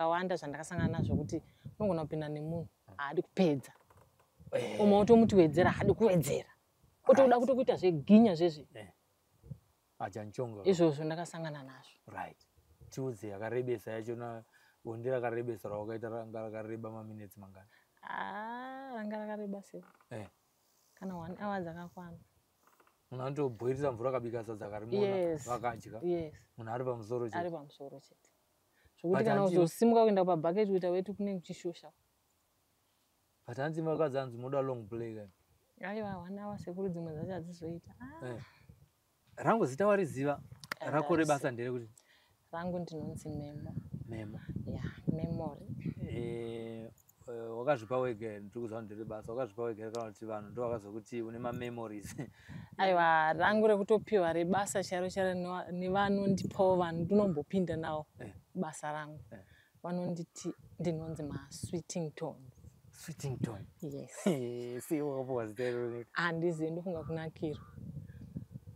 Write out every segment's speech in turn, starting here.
Zvakawanda zvandakasangana nazvo kuti unogona kupinda nemunhu haadi kupedza, umwe wotomuti wedzera, haadi kuwedzera, otoda kutokuita zveginya zvezve. Achanchonga. Izvozvo ndakasangana nazvo. Right, tiudze yakarebesa yachona, bonde rakarebesa rawakaita ranga rakareba maminutes mangani? Ah, ranga rakareba sei? Kana 1 hour dzakakwana. Munhu anotobhoirisa mvura, akabika sadza, akarimona, vakadya. Yes. Munhu ari pamusoro chete. Ari pamusoro chete, zvokuti kana uzosimuka kuenda pabhaketi kuita weti, kunenge kuchishosha. But hanzi vakadzi, hanzi munoda long play kani. Aiwa, 1 hour sekuru, dzimwe dzacho hadzizoita. Ah. Rangu zita wariziva, rako rebasa nderekuti? Rangu ndinonzi Memo. Memo. Ya, Memory. Wakazvipa wega? Ndiri kuziva ndere basa. Wakazvipa wega kana kuti vanhu ndo vakazokuti une mamemories? Aiwa, rangu rekutopiwa rebasa chairo chairo nevanondipawo vanhu ndinombopinda nawo basa rangu, vanonditi ndinonzi maSweetington. Sweetington? Yes. Sei wakapiwa zita iroro? Handizivi, ndofunga kunakirwa.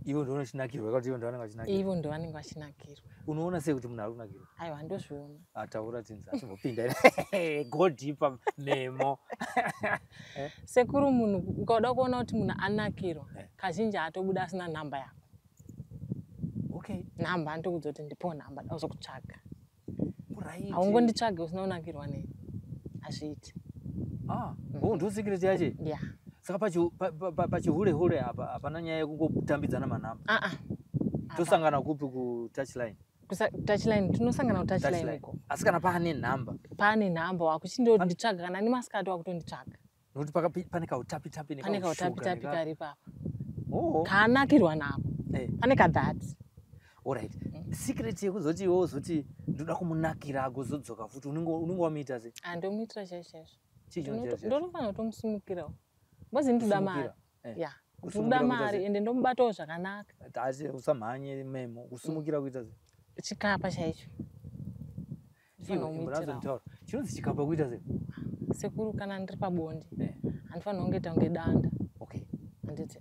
Ivo ndonochinakirwa kuti ivo ndovanenge vachinakirwa? Ivo ndovanenge vachinakirwa. Unoona sei kuti munhu ari kunakirwa? Aiwa, ndozviona. Ataura tinzi atimbopinda, go deeper, Memo. Sekuru, munhu ukauda kuona kuti munhu anakirwa, kazhinji haatobuda asina nhamba yako. Nhamba, anotokudza kuti ndipowo nhamba, da kuzokutsvaga. Haungonditsvage usina kunakirwa nei, hazviiti. Ah, oh, ndo secret yache. Ya. Saka pachihule hule apa hapana nyaya yekungotambidzana manhamba? Aa. Tosangana kupi, kutouchline? Touchline, tinosangana kutouchline. Touchline. Uko. Asi kana paane nhamba? Paane nhamba, wakuchindonditsvaga kana nemasikati, wakutonditsvaga. Nokuti pane kautapitapi. Pane kautapitapi kari ipapa. Oh. Kaanakirwa nako. Pane kadhati. Alright, secret yekuzoti iwe uzoti ndoda kumunakira, agozodzoka futi, unenge wamuita sei? Handomuitira chaizvo chaizvo. Chii chinoita chaizvo? Ndotofanira kutomusimukirawo because ndinoda mari. Kusumukira? Ya, Kusumukira ndinoda kuita mari. sei? Ende ndomubatawo zvakanaka. Asi usamhanye, Memo. Kusumukira kuita sei? Chikapa chaicho. Iwe, Ndinofanira kumuitirawo. imbonazonditaura chinonzi chikapa kuita sei? Sekuru, kana ndiri pabonde, handifanira kunge kunge danda. Handiti?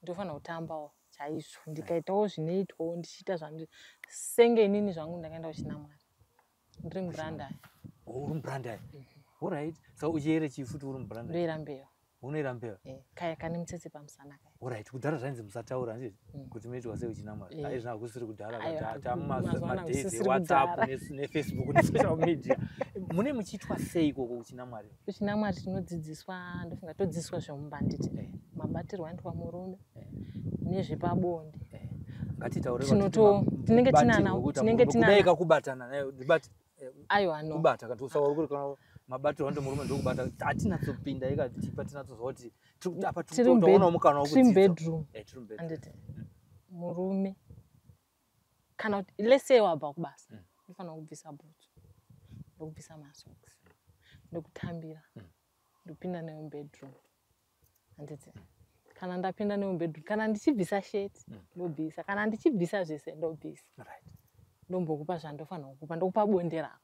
Ndofanira kutambawo chaizvo, ndikaitawo zvinoitwawo, ndichiita zvandi senge inini zvangu. Ndakaenda kuchinamwari, ndiri mubrandai. Oh, uri mubrandai. Alright, saka uchiyere chii futi uri mubrandai? Ndoyera mbeva. Unoyera mbeva? Eh, kaya kane mutsetse pamusana kaya. Alright, kudhara zvainzi musataura, handiti, kuti munoitwa sei kuchinamwari. Aizvino hakusiri kudhara. Aiwa, Tamumazuva mazuva ano madays hakusisiri eWhatsApp kudhara. neFacebook nesocial media. Mune muchiitwa sei ikoko kuchinamwari? Kuchinamwari tinodzidziswa, ndofunga todzidziswa zvemumba, handiti? Mabatirwo anoitwa murume nezvepabonde. Ngatitaure. Tinenge tinana- Kudai kakubatana naye, ndibati Aiwa, no. kubata kana usauri kuri kana mabatirwo anoita murume ndokubata, hatinatsopinda ikatipa, tinatsozwa kuti apa Tiri taonawo mukana tiri wekudzidza. mubedroom. Tiri mubedroom. Handiti murume, kana kuti let's say wabva kubasa, ndofanira kubvisa bhutsu, ndokubvisa masocks, ndokutambira, ndopinda newe mubedroom, handiti? Kana ndapinda newe mubedroom, kana ndichibvisa sheti ndobvisa, kana ndichibvisa zvese ndobvisa. Ndombokupa zvandofanira kukupa, ndokupa bonde rako.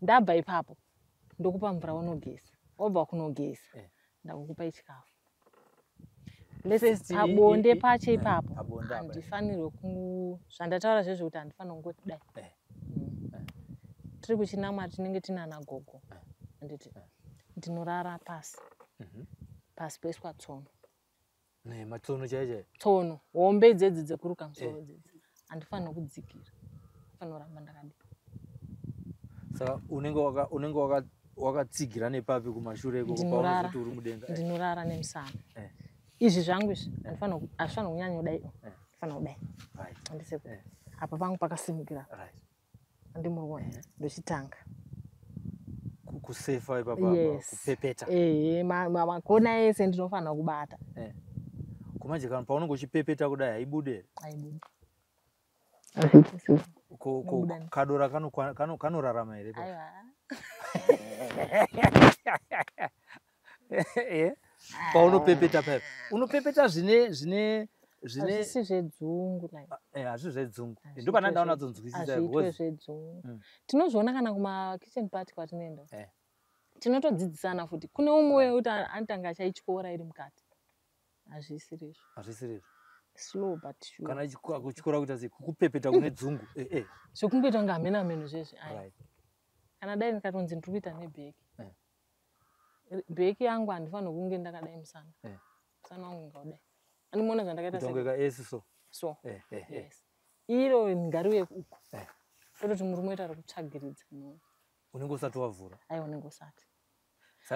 Ndabva ipapo ndokupa mvura unogeza, wabva kunogeza, ndakukupa chikafu. First, Pabonde pacho ipapo, pabonde apa. handifanirwe ku zvandataura zvezvo kuti handifanirwe kungoti dai. Tiri kuchinamwari tinenge tinana gogo, handiti? Ndinorara pasi, pasi poiswa tsono. Ne, matsono chaiyo chaiyo? Tsono hombe dzedzi dzekuruka musoro dzedzi, handifanirwi kudzikira, fanira kuramba ndakadii. Saka unenge wakatsigira nepapi kumashure ikoko Ndinorara. paunozoti uri mudenga? Ndinorara nemusana. Izvi zvangu izvi hazvifanirwi kunyanya kudai, ndifanira kudai. Handisi apa pangu pakasimukira? Handimuriona? Ndochitanga. Kusefa ipapa apa, Yes. kupepeta. Ehe, makona ese ndinofanira kubata. Kumanje kana paunenge uchipepeta kudai, haibude here? Aibuda. Ko Inobuda kadora kanorarama here ipapo? Aiwa. Paunopepeta paipa, unopepeta zvine Hazvisi zvedzungu like. Hazvisi zvedzungu. Hazviitwe Ndopana ndaunadzonzwisisa. Hazviitwe Because zvedzungu. Tinozviona kana kuma-kitchen party kwatinoenda. Tinotodzidzisana futi. Kune umwe wekuti anotanga achaityora iri mukati. Hazvisiri izvo. Hazvisiri izvo. Slow but sure. Kana kutyora kuita sei? Kukupepeta kune dzungu. Zvekungoita kunge hameno hameno zvezvi, ai. Kana dai ndikatonzi ndiri kuita nebheki, bheki yangu handifaniri kunge ndakadai musana. Musana wangu ngaudai, andimuona zvandakaita. Kutonge ka esi so. So yes, iro ngariuye uku. Tototi murume oita rekutsvagiridza, no. Unenge usati wavhura. Aiwa, unenge usati.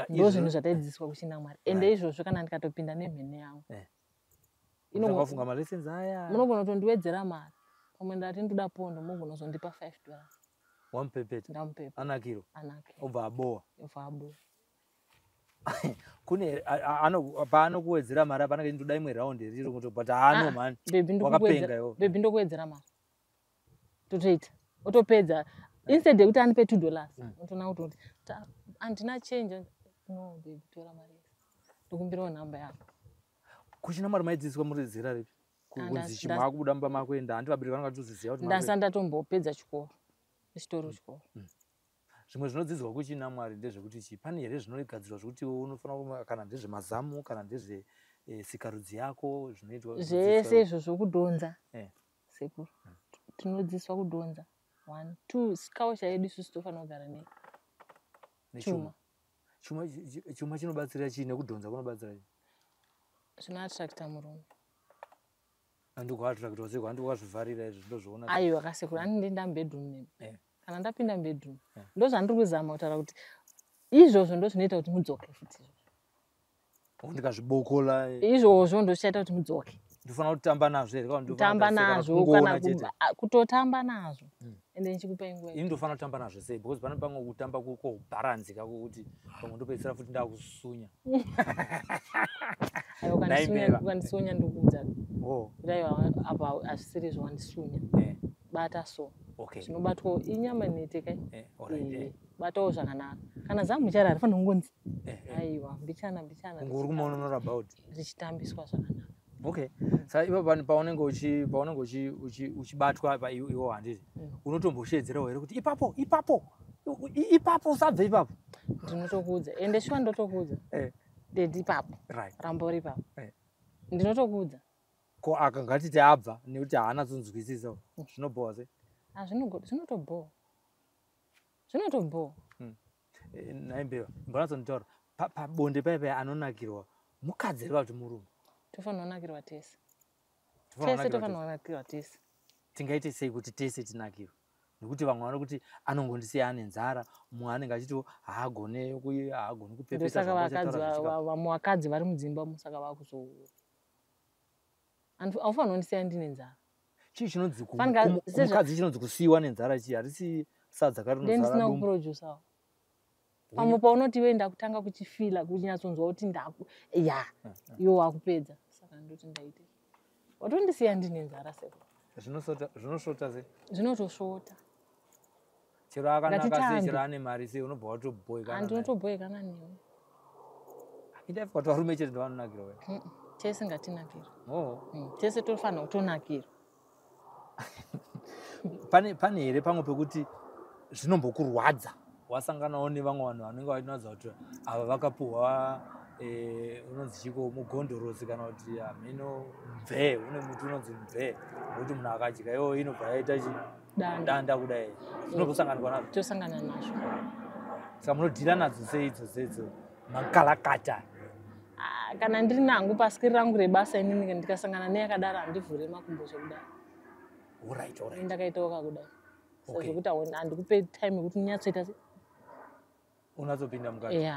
Ndo zvinhu zvataidzidziswa kuchinamwari, ende izvozvo kana ndikatopinda nemhene yangu, Wafunga malessons aya. Munogona kutondiwedzera mari. Pamwe ndati ndoda pondo, mugona kuzondipa $5. Wamupepeta. Ndamupepeta. Anakiro. Anakiro. Obva abowa. Obva abowa. Kune paanokuwedzera mari apa, anenge ndoda imwe round riro, but haano mani. Baby. Wakapenga iwe. Baby, ndokuwedzera mari, totoita, otopedza. Instead yekuti andipe $2, unotoona kuti handina change. No baby, tora mari yese, ndokumbirawo nhamba yako. Kuchina mari maidzidziswa muri zera ripi? Kunzi chimaakubuda mumba makuenda, handi vabereki vanenge vachitoziziva kuti Ndasati ndatombopedza chikoro, ndichitori kuchikoro. Zvimwe zvinodzidzwa kuchina Mwari ndezvekuti chii? Pane here zvinogadzirwa zvekuti unofanira, kana ndezvemazamu, kana ndezve sikarudzi yako, zvinoitwa? Zvese izvozvo, kudhonza. Sekuru, tinodzidziswa kudhonza. One, two, culture yedu isusu tofanira kugara nechuma. Chuma, chuma chinobatsira chii? Nekudhonza kunobatsira chii? Zvinoattracta murume. Andikuattractwa sei? Handi wakazvivharira izvi, ndozvoona. Aiwa kasekuru, andindienda mubedroom nemi. Kana ndapinda mubedroom, ndo zvandiri kuzama kutaura kuti izvozvo ndo zvinoita kuti mudzoke futi izvozvo. Ndikazvibokola. Izvozvo ndo zvichaita kuti mudzoke. Ndofanira kutamba nazvo here? Kutamba nazvo, kana kutotamba nazvo, ende ndichikupai nguva. Ini ndofanira kutamba nazvo sei? Because pane pamwe kutamba kwobharanzi kako, kuti pamwe ndopedzisira futi ndakusunya. Aiwa, ukandisunya ndokuudza kuti aiwa, apa hazvisiri izvo, wandisunya. Bata so. Zvinobatwawo inyama nhete kai. Batawo zvakanaka. Kana zamu chara harifanira kungonzi aiwa, mbichana mbichana. Kunge uri kumononora about. Richitambiswa zvakanaka. Okay, saka ipapo paunenge uchibatwa pa iwo, handiti unotomboshedzerawo here kuti ipapo, ipapo, ipapo, usabve ipapo? Ndinotokuudza, ende shuwa ndotokuudza. Dedi, ipapo. Ramba uri ipapo. Ndinotokuudza. Ko aka ngatiti abva nekuti haana zonzwisisa, zvinobhowa sei? Ah, zvinotobhowa, zvinotobhowa. Naimbeva, mbonatsonotaura pabonde paya anonakirwa mukadzi here, kuti murume? Tofanira kunakirwa tese. Tese tofanira kunakirwa tese. Tingaite sei kuti tese tinakirwe? Nekuti vamwe vano kuti anongondisiya ane nzara, mumwe anenge achitiwo haagone kupepeta. Ndosaka Zvanga vakadzi uchataura vamwe vakadzi vari mudzimba musaka vakuzoura. Haufaniri kundisiya ndine nzara. Chii chinonzi Fanika kumukadzi chinonzi kusiyiwa nenzara chii? Harisi sadza Ndendisina karinozara dumbu? Kuprodusawo pamwe paunoti iwe ndakutanga kuchifila, kunyatsonzwa kuti ndaku ya, iwe wakupedza, saka ndoti ndaite watondisiya ndine nzara seko. Zvinosvota sei? Zvinotosvota. Chero akanaka sei, Ngatitambe. chero ane mari sei, unobva watobhoikana. Handinotobhoikana newe. Indaifa kuti varume chete ndovanonakirwa we. Tese ngatinakirwe. Oh. Tese tofanira kutonakirwa. Pane here pamwe pekuti zvinombokurwadza wasanganawo nevamwe vanhu vanenge vachinoratidza kuti ava vakapuhwa unonzi chiko, mugondorosi, kana kuti hameno mubvee? Une muti unonzi mubvee wekuti munhu akadya iwo inobva yaita chi Danda. Danda kudai. Zvinombosanganikwa nazvo? Tosangana nazvo. Saka munodhira nadzo sei idzo sedzo makalakata? Ah, kana ndiri nangu paskiri rangu rebasa, inini ndikasangana neyakadaro handivhure makumbo zvekudai. Alright. Ndakaitawo kakudai Okay. sezvekuti handikupe time yekuti unyatsoita Unatsopinda mukati. Ya,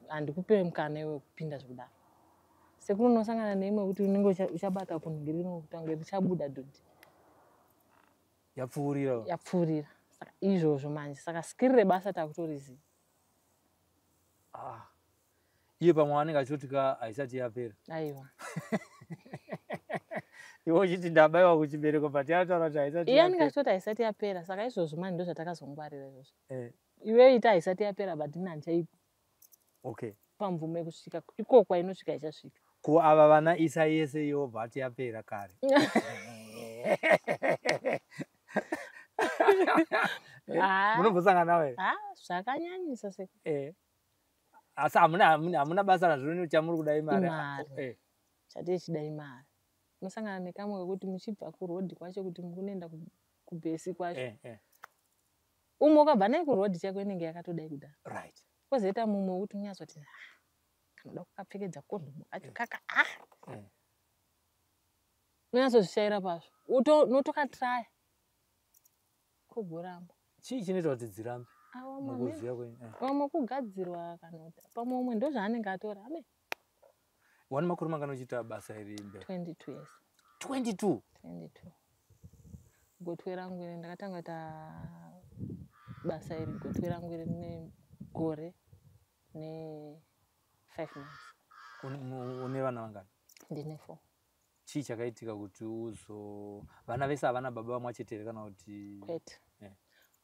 handikupe mukana iwe wekupinda zvekudaro. Sekuru, unosangana neimwe yekuti unenge uchabata kunhingirino kutange richabuda dhodhi. Yapfuurira. Yapfuurira. Saka izvozvo manje, saka skiri rebasa takutoriziva. Ah. Iye pamwe anenge achitoti ka haisati yapera. Aiwa. Iwe uchiti ndabayiwa kuchibereko, but yataura kuti haisati Iye anenge yapera. achitoti haisati yapera. Saka izvozvo manje ndo zvatakazongwarira izvozvo. Iwe ita haisati yapera, but ini handichaipa mvumo yekusvika ikoko kwainosvika, ichasvika. Ko ava vana isa yese yobva ati yapera kare? Ah. Munombosangana nawo here? Ah, zvakanyanyisa se. Asi hamuna basa nazvo, chamuri kuda imari. Imari. Chati ichida imari. Unosangana nekamwe kekuti muchibva kurodhi kwacho kuti mukunoenda kubhesi kwacho, Umwe ukabva naye kurodhi chako inenge yakatodai kudhara. Right. Kwozoita mumwe wekuti unyatsoti ah, kanoda kukapfekedza kondomu kacho kaka ah. Unyatsozvishaira pazvo. Unotokatraya. Kugoramba. Chii chinoita kuti dzirambe? Mukuziva kwenyu. Vamwe kugadzirwa kana kuti pamwe umwe ndozvaanenge atora. Ame. Wani makore mangani uchiita basa iri mberi? 22 years. 22? 22. Gotwe rangu iri ndakatanga kuita basa iri gotwe rangu iri rine gore ne 5 months. Une vana vangani? Ndine 4. Chii chakaitika kuti uzo vana vese havana baba vamwe chete here kana kuti Kwete.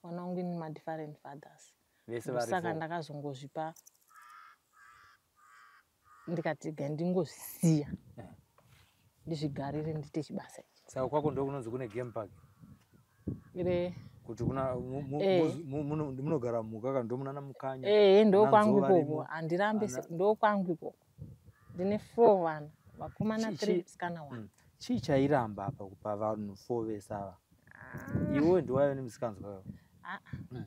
Vana vangu ini ma different fathers. Vese vari Saka 4. ndakazongozvipa ndikati ga ndingozvisiya. Ndizvigarire ndiite chibasa ichi. Saka kwako ndokunonzi kune game park. Ire kuti kuna munogara mhuka kana ndomunana mukanya. Ndo kwangu Nzou ikoko. varimo. Handirambe ndo kwangu ikoko. Ndine 4 vana. Vakomana 3, musikana 1. Chii chairamba apa kupa vanhu 4 vese ava? Iwe ndiwe waive nemusikanzwa iwe.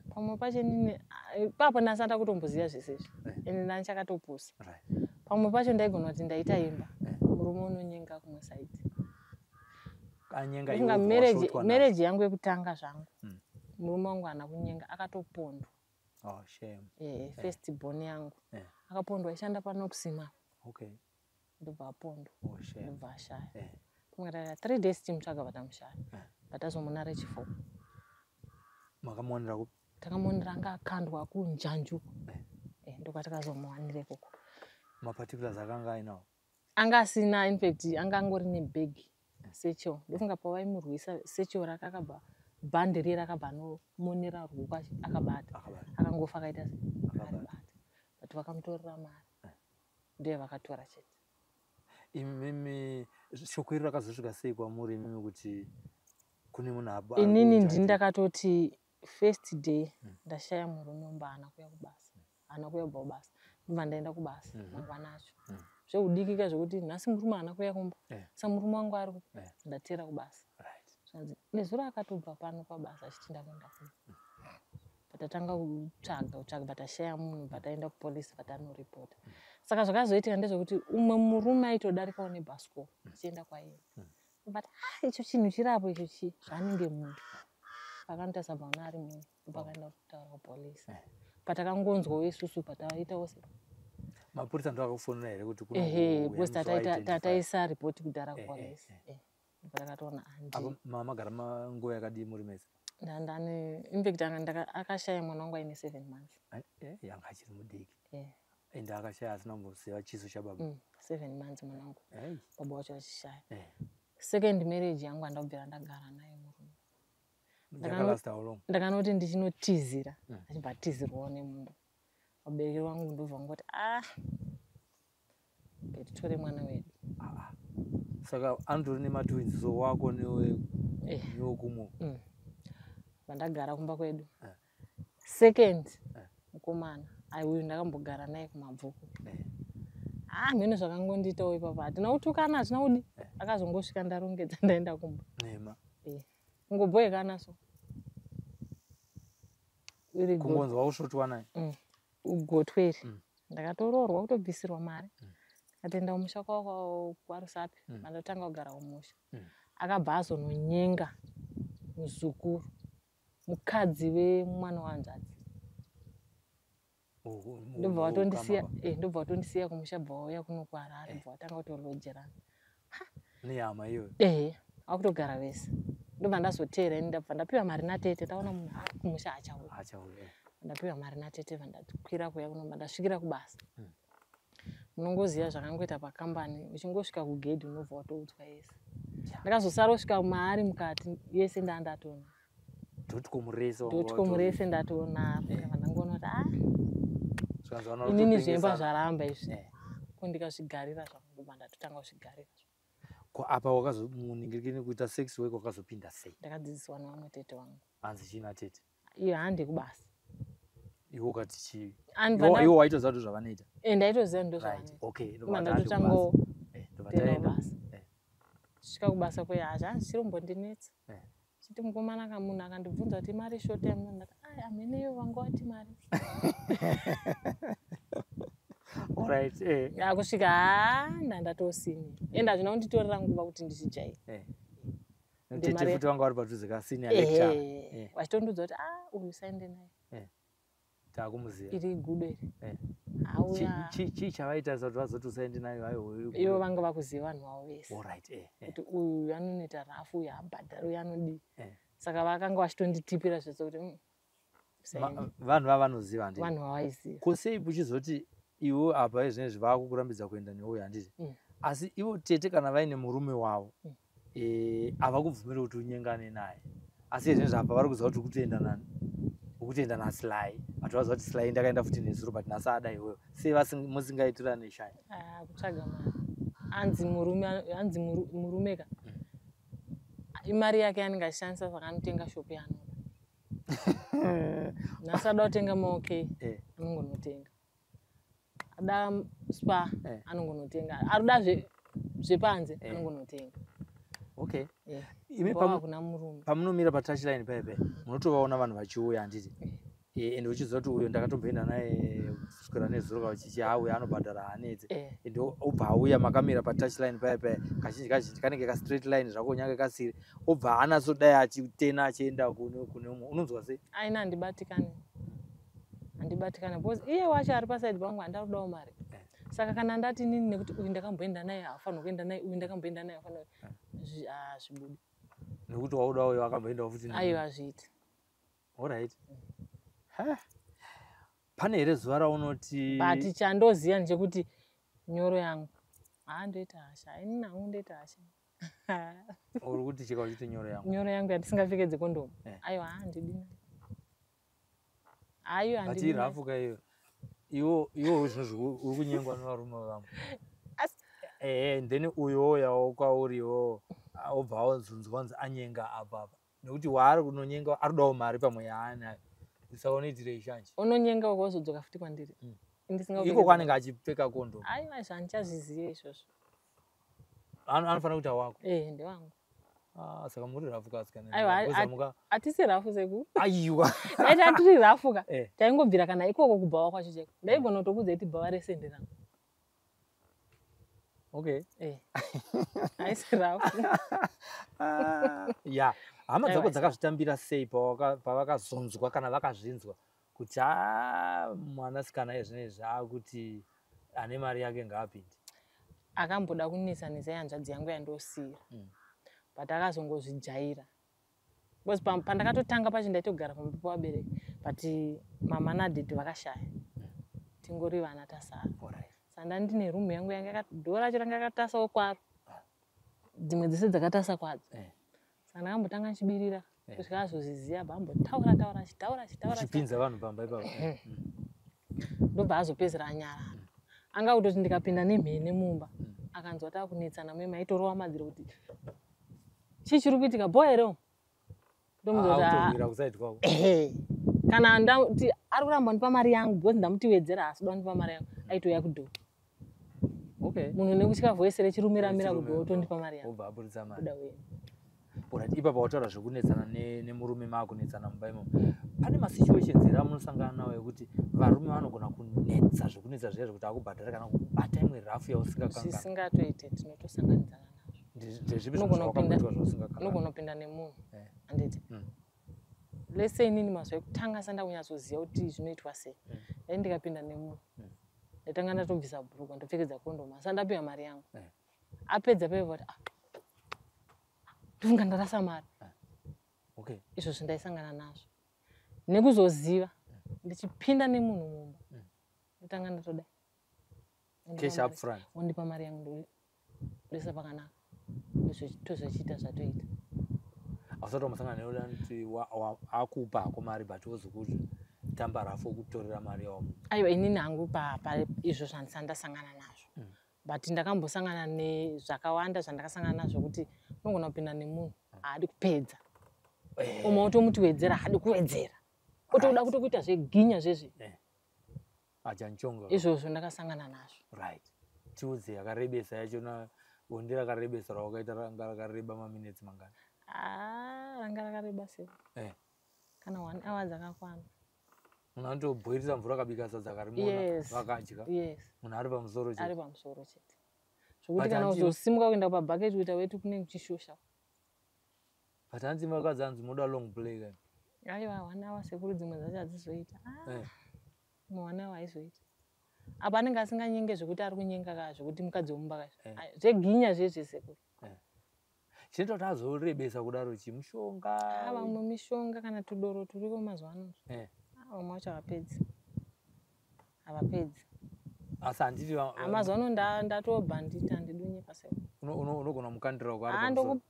Pamwe pacho nini, ipapo ndasati kutomboziva zvese izvi. Ende ndanga ndichakatopusa. Pamwe pacho ndaigona kuti ndaita imba. Murume unonyenga kumwe side. Anyenga Ndofunga iwe wasvotwa nazvo. marriage yangu yekutanga zvangu. Murume wangu haana kunyenga, akatopondwa. Oh, shame. First born yangu. Akapondwa aishanda panokusima. Ndobva apondwa. Oh, shame. Ndobva ashaya. Kumwe 3 days timutsvaga vatamushaya. Vatazomuona rechi4. Makamuwanira kupi? Takamuonera anga akandwa kunjanju. Ndokwatakazomuwanira ikoko. Maparticulars akanga ainawo? Anga asina, in fact anga angori nebhegi satchel. Ndofunga pavaimurwisa satchel rake akabva bhandi riye rakabva anomonera ruoko akabata. Akabata. Akangofa akaita se Akabata. akaribata. But vakamutorera mari. Ndiye vakatora chete. Imimi shoko iri rakazosvika sei kwamuri imimi kuti kune munhu Inini ari ndini ndakatoti first day ndashaya murume mumba haana kuuya kubasa. Haana kuuya kubva kubasa. Ndobva ndaenda kubasa mangwana acho. Zveudikika zvekuti nhasi murume haana kuuya kumba. Saka murume wangu ari kupi? Ndateera kubasa. Zvanzi nezuro akatobva pano pabasa achiti ndakuenda kumba. Patatanga kutsvaga patashaya munhu pataenda kupolisi patanoripota. Saka zvakazoitika ndezvekuti umwe murume aitodarikawo nebhasikoro achienda kwaienda. But icho chinhu chirapo icho chi zvaanenge munhu. Pakanotarisa bva ari munhu ndopakaenda kutaura kupolisi. Patakangonzwawo isusu pataitawo se Mapurisa ndo akakufonera here kuti kuno Ehe, uya because musi wa-identify? tataisa ripoti kudhara kupolisi. Patakatoona handi. Apo magara nguva yakadii muri mese? Ndandane, in fact akashaya mwana wangu aine 7 months. Yanga achiri mudiki. Ende akashaya asina kumboziva chiso chababa. 7 months mwana wangu. Hey. Baba wacho achishaya. Second marriage yangu handabvira ndagara naye murume. Yakalasta how long? Ndakanoti ndichinotizira, achibva atizirwawo nemunhu. Vabereki vangu ndobva vangoti ngatitore mwana wedu. Saka anotori nematwins, so wako newekumwe. Vandagara kumba kwedu. Second mukomana, ai uyu ndakambogara naye kumabvuku. Mheno zvakangondiitawo ipapo. Hatina kutukana, hatina kudi. Akazongosvika ndarongedza ndaenda kumba. Nema. Kungobhoekana so. Iri Kungonzwa kusvotwa naye. Ugotwe iri. Ndakatoroorwa kutobvisirwa mari. Ndikatoenda kumusha kwavo kwaRusape. Mandotanga kugara kumusha. Akabva azononyenga muzukuru, mukadzi wemwana wahanzvadzi. Ndobva vatondisiya kumusha bva vauya kuno kuHarare, bva vatanga kutolojerana. Nehama iyoyo? Ehe, vakutogara vese. Ndobva ndazoteera ini ndabva ndapiwa mari natete, ndaona munhu kumusha achauya. Achauya. Ndapiwa mari natete bva ndakwira kuuya kuno, ndasvikira kubasa. Munongoziva zvakangoita pakambani, uchingosvika kugedhi unobva watoudzwa yese. Ndakazosara kusvika maari mukati yese ndandatona. Dotcom rese wanga Dotcom watori. rese ndatonaro. Ndabva ndangoona kuti Zvikanzi vana inini vanototengesana. zvemba zvaramba izvi. Ko ndikazvigarira zvangu, ndobva ndatotanga kuzvigarira. Ko apa wakazomuningirikini kuita sex work wakazopinda sei? Ndakadzidziswa nevamwe tete vangu. Hanzi chii natete? Iyo handi kubasa. Iwe ukati chii? Anobva Iwe waitoziva kuti zvavanoita? Ndaitoziva ndo Right. zvavanoita. Okay, Ndobva ndobva handi ndatotangawo kubasa. Ndobva kuenda taenda. kubasa. Svika kubasa kuya, hazvanzi chirombondinetsa. Chiti mukomana kamunhu akandibvunza kuti mari short yamuno, ndati ai ameneyo vanga vati mari. Alright, eh. Akusvika haa ndandatosini, ende hazvina kunditorera nguva kuti ndichijaira. Tete futi vanga vari padhuze ka senior Ehe, lecturer. Vachitondiudza kuti a uyu usaende naye. Taakumuziva. Iri gudo iri. Auya. Chii chavaitarisa kuti vazoti usaende nayo? Aiwa. Ivo vanga vakuziva vanhu vavo vese Alright, eh. kuti uyu anonoita rafu, uyu haabhadhari, uyu anodii. Eh. Saka vakanga vachitonditipira zvese kuti usaende. Vanhu vavanoziva, handiti? Vanhu vavaiziva. Ko sei uchizoti iwe apa izvinezvi vaakukurambidza kuenda neuyu, handiti? Mm. Asi ivo tete kana vaine murume wavo, havakubvumiri kuti unyengane naye, asi izvinezvi apa vari kuziva kuti uri kutoenda nani, uri kutoenda naSly, but vaziva kuti Sly ndakaenda futi nezuro, but nhasi ada iwewe. Sei musingaitirane shai? Ah, kutsvaga mari. Anzi murume, anzi murume ka, imari yake yanenge achishandisa, saka anotenga shopu yaanoda. Nhasi ada kutenga maOK, anongonotenga. Ada spa, anongonotenga. Arikuda zvepanze, anongonotenga. Okay. Yeah. Imi Baba kuna murume. Pamunomira patouchline paipai, munotovaona vanhu vachiuya, handiti? Ende uchiziva kuti uyo ndakatomboenda naye kuswera nezuro kachichi, auya anobhadhara, haanetse. Ende obva auya makamira patouchline paya paya, kazhinji kazhinji kanenge kastraight line zvako, nyange kasiri, obva anatsodai achitena achienda kune umwe, unonzwa sei? Aina, handibatikani, handibatikani, because iye wacho ari pasaidi pangu handida kudawo mari. Saka kana ndati nini nekuti uyu ndakamboenda naye haafanirwa kuenda naye, uyu ndakamboenda naye haafanirwa, hazvibudi. Nekuti wauda uyo akamboendawo futi Aiwa, hazviiti. Alright. Ha. Pane here zuva raunoti But chandoziva ndechekuti nyoro yangu, haa, ndoita hasha inini hangu, ndoita hasha. Uri kuti chika uchiti nyoro yangu? Nyoro yangu yatisingapfekedze kondomu. Aiwa, handidi nayo, aiwa, But handidi nayo. irafu ka iyo. Iwo zvinozvi uri kunyengwa nevarume vamwe. Ehe, then uyo ouyawo kwauriwo, obva azonzwa kunzi anyenga apa apa, nekuti waari kunonyenga ari kudawo mari pamwe yaanayo, saka unoitirei shanje? Unonyenga wazodzoka futi kwandiri. Iko kwaanenge achipfeka kondomu. Aiwa, zvandichazviziva izvozvo. Anofanira kuita wako. Eh, ndewangu. Ah, saka muri rafu kasikana. Aiwa, hatisi rafu seku. Aiwa. Aiti hatiri rafu ka. Taingobvira kana ikoko kubhawa kwacho cheko, ndaigona kutokudza iti bhawa rese nderangu. Okay. Eh, haisi rafu. Ah, ya, hama Aiwa, dzako dzakazvitambira sei pavakazonzwa kana vakazvinzwa kuti a mwanasikana ezvinezvi akuti ane mari yake ngaapinde? Akamboda kunetsanisa ihanzvadzi yangu yandosiya, but akazongozvijaira, because pandakatotanga pacho ndaitogara pamba pavabereki, but mama nadhedhi vakashaya, tingori vana tasara. Saka ndandine rumu yangu yanga dhoo racho ranga rakatasawo kwaro, dzimwe dzese dzakatasa kwadzo. Saka ndakambotanga ndichibirira kusvika azozviziva, bva ambotaura taura, achitaura, achitaura, achitaura. Uchipinza vanhu pamba ipapo. Ndobva azopedzera anyarara. Anga kutoti ndikapinda nemhene mumba, akanzwa takunetsana muye, maitorova madziro kuti chii chiri kuitika, bho here umu? Ndomuudza kuti, "Ah, Akutorwira kusaidi kwako. Ehe." Kana ndati ari kuramba kundipa mari yangu because ndamutiwedzera, haasi kuda kundipa mari yangu, aitouya kudhoo. Munhu nekutya voice rechirumiramira Rechirume, kudhoo, otondipa mari yangu. Obva aburitsa mari. Buda uende. Alright, ipapo wataura zvekunetsana nemurume, maakunetsana mumba imomo, pane masituations here amunosangana nawo ekuti varume vanogona kunetsa zvekunetsa zviya zvekuti akubhadhara kana kubata imwe rafu yausingakanganwi? Zvisingatoite, tinotosanganidzana nazvo. Ndezvipi zvinhu Unogona kupinda- zvawakamboitwa zvausingakanganwi? Unogona kupinda nemunhu, handiti? Lese inini mazuva ekutanga sanda kunyatsoziva kuti zvinoitwa sei, dai ndikapinda nemunhu, ndatanga ndatobvisa bhurugwa, ndopfekedza kondomu, asi andapiwa mari yangu. Apedza paiva kuti, "Ah, ndofunga ndarasa mari." Izvozvo ndaisangana nazvo nekuzoziva ndichipinda nemunhu mumba, ndotanga ndatodai. Cash up front. Wondipa mari yangu, ndoisa pakanaka, tozochiita zvatoita. Hausati wamusangana neunoti akupa hako mari, but wozokuti tamba rafu, okutorera mari yawo? Aiwa, inini hangu pa izvo zvandisati ndasangana nazvo, but ndakambosangana nezvakawanda zvandakasangana nazvo kuti unogona kupinda nemunhu haadi kupedza, umwe wotomuti wedzera, haadi kuwedzera, otoda kutokuita zveginya zvezve. Achanchonga. Izvozvo ndakasangana nazvo. Right, tiudze yakarebesa yachona, bonde rakarebesa rawakaita ranga rakareba maminetsi mangani? Ah, ranga rakareba sei. Kana 1 hour dzakakwana. Munhu anotobhoirisa mvura akabika sadza akarimona vakadya. Yes. Munhu ari pamusoro chete. Ari pamusoro chete. Zvokuti kana uzosimuka kuenda pabhaketi kuita weti kunenge kuchishosha. But hanzi vakadzi hanzi munoda long play kani. Aiwa, 1 hour sekuru dzimwe dzacho hadzizoita. Imwe 1 hour haizoita. Apa anenge asinganyenge zvekuti ari kunyenga ka zvekuti mukadzi wemumba ka. Zveginya zvezve sekuru. Chinoita kuti azorebesa kudaro chii? Mushonga? Vamwe mishonga kana tudoro turiko mazuva ano. Vamwe vacho havapedzi. Havapedzi. Asi handiti Mazuva ano ndatobhandita handidonye paseko. Unogona mukandira uko ari pamusoro.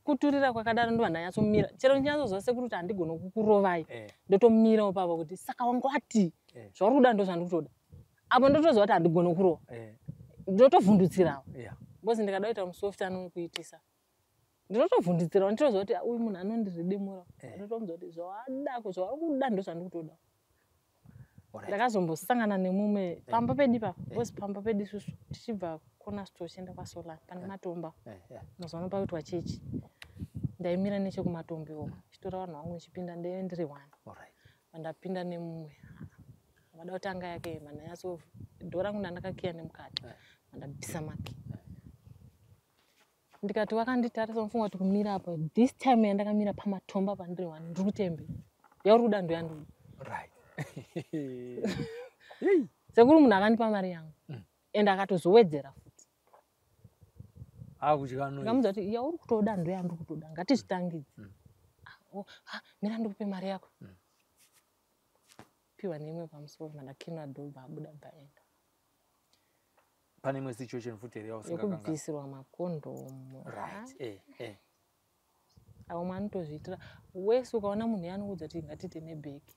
Ndokuturira kwakadaro ndobva ndanyatsomira. Chero ndinyatsozwa sekuru kuti handigoni kukurovai. Ndotomirawo papa kuti saka wanga wati zvauri kuda ndozvandikutoda. Apo ndotoziva kuti handigoni kurova. Ndotovhundutsirawo. Because ndikada kuita musoft anokuitisa. Ndinotovhundutsirawo nditoziva kuti uyu munhu anondiridimura. Ndotomuudza kuti zvawada zvauri kuda ndozvandikutoda. Ndakazombosangana nemumwe pamba pedu ipapa. Because pamba pedu isusu tichibva Corner Store tichienda kwaSolani pane matombo. Mazuva ano pakuitwa chechi. Ndaimira nechekumatombo ikoko. Ndichitora vanhu vangu ndichipinda ndaive ndiri one. Pandapinda nemumwe. Vada kutanga yake mandanyatso dhoo rangu ndandakakiya nemukati. Mandabvisa maki. Ndikati wakanditarisa unofunga kuti kumira apa this time yandakamira pamatombo apa ndiri one ndiri kutembe. Yauri kuda ndoyandinoda. Sekuru munhu akandipa mari yangu. Ende akatozowedzera futi. Akudya noise. Ndikamuudza kuti yauri kutoda ndoyandiri kutoda ngatizvitangidze. Mira ndikupe mari yako. Piwa neimwe pamusoro mandakinwa dhobha abuda bvaenda. Pane imwe situation futi here yausingakanganwi? Yekubvisirwa makondomu. Vamwe anotozviitira. Wese ukaona munhu anokuudza kuti ngatiite nebhegi.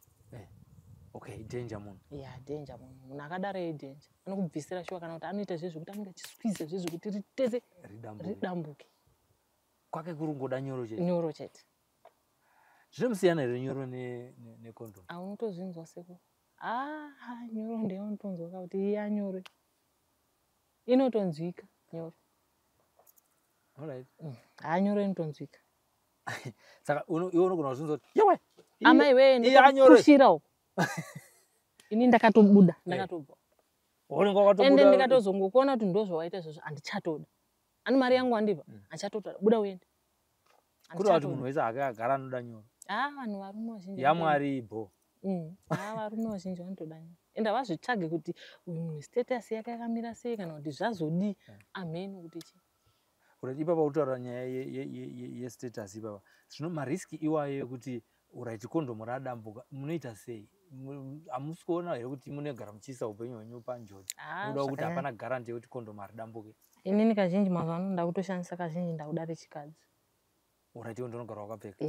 Okay, danger munhu. Yeah, danger munhu. Munhu akadaro danger. Anokubvisira shuwa kana kuti anoita zvezvekuti anenge achisqueeze zvezvekuti ritese ridambuke. Kwake kuri kungoda nyoro chete. Nyoro chete. Zvinomusiyana here nyoro necondom? Unotozvinzwa sekuru. Nyoro ndeyaunotonzwa kuti iya nyoro. Inotonzwika nyoro. Alright. Nyoro inotonzwika. Saka iwe unogona kuzvinzwa kuti yewe. Amai wee ndinokushira uko. Ini ndakatobuda, ndakatobva. Unenge wakatobuda. Ende ndikatozongokuona kuti ndozvawaita izvozvo handichatoda. Ani mari yangu wandipa, handichatoda. Buda uende. Kureva kuti munhu wese hake agara anoda nyoro. Vanhu varume vazhinji. YaMwari ibho. Varume vazhinji vanotoda nyoro. Ende havazvitsvage kuti uyu munhu status yake yakamira sei kana kuti zvazodii. Amheni kuti chii. Kuti ipapa kutaura nyaya yestatus ipapa. Zvino mariski iwayo ekuti uraiti kondomu radambuka munoita sei? Hamusi kuona here kuti munogara muchiisa upenyu hwenyu panjodzi? Munoda kuti hapana guarantee yekuti kondomu haridambuke. Inini kazhinji mazuva ano ndakutoshandisa kazhinji ndakuda rechikadzi. Uraiti ndonogara wakapfeka.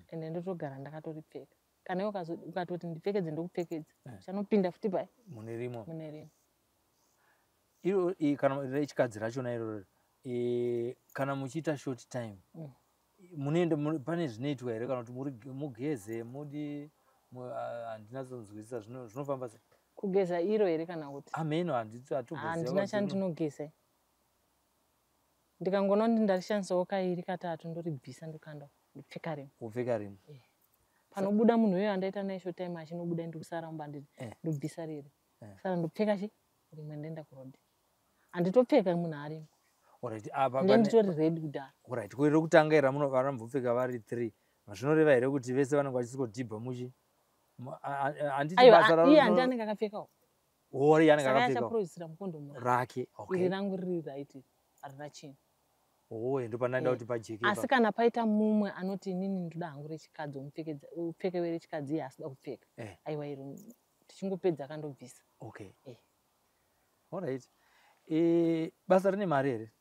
Ende ndotogara ndakatoripfeka. Kana iwe ukatoti ndipfekedze ndokupfekedza. Uchanopinda futi pai? Mune rimwe. Mune rimwe. Iro kana rechikadzi rachona iroro kana muchiita short time munoenda pane zvinoitwa here kana kuti mugeze mudi handinatsonzwisisa zvinofamba sei? Kugeza iro here kana kuti? Ameno hatitomboziva. Handina chandinogeza. Ndikangoona kuti ndarishandisawo kairi katatu ndoribvisa ndokanda ndopfeka rimwe. Wopfeka rimwe. Panobuda munhu uyo andaita naye short time achinobuda ndikusara mumba ndobvisa riri. Sara ndopfeka chi rimwe ndoenda kurodhi. Handitopfeka munhu arimo. Alright, apa nditori ready kudhara. Alright, ko rekutanga iri ramunombopfeka vari 3. Zvinoreva here kuti vese vanenge vachisvodhibha muchi? Handiti basa raro. Iye handi anenge akapfekawo. Iye anenge akapfekawo. Saka achaprojectira mukondomu rake. Okay. Iri rangu riri right harina chinhu. Ndopandaida kuti pajeke. Asi kana paita mumwe anoti inini ndoda hangu rechikadzi omupfekedza upfekewe rechikadzi iye asida kupfeka. Aiwa iro tichingopedza akandobvisa. Okay. Alright. Basa rine mari here?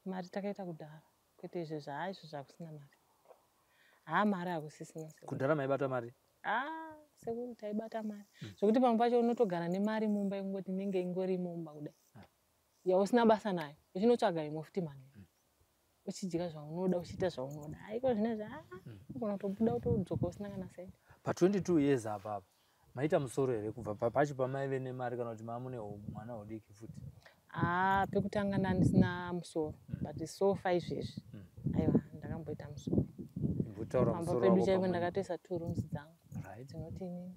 Mari takaita kudhara. Kwete izvezvi izvo zvakusina mari. Mari hakusisina. Kudhara maibata mari? Sekuru taibata mari. Zvekuti pamwe pacho unotogara nemari mumba ingoti inenge ingori mumba kudai. Yausina basa nayo. Uchinotsvaga imwe futi mari. Uchidya zvaunoda, uchiita zvaunoda. Haiko zvinezvi unogona kutobuda utodzoka usina kana sendi. Pa 22 years apa maita musoro here kubva pacho pamaive nemari kana kuti mamune mwana udiki futi? Haa, pekutanga ndandisina musoro, but so far izvezvi, aiwa, ndakamboita musoro. Imbotaura Pamba musoro pedu wako chaipo pamwe. ndakatoisa two rooms dzangu dzinoti inini,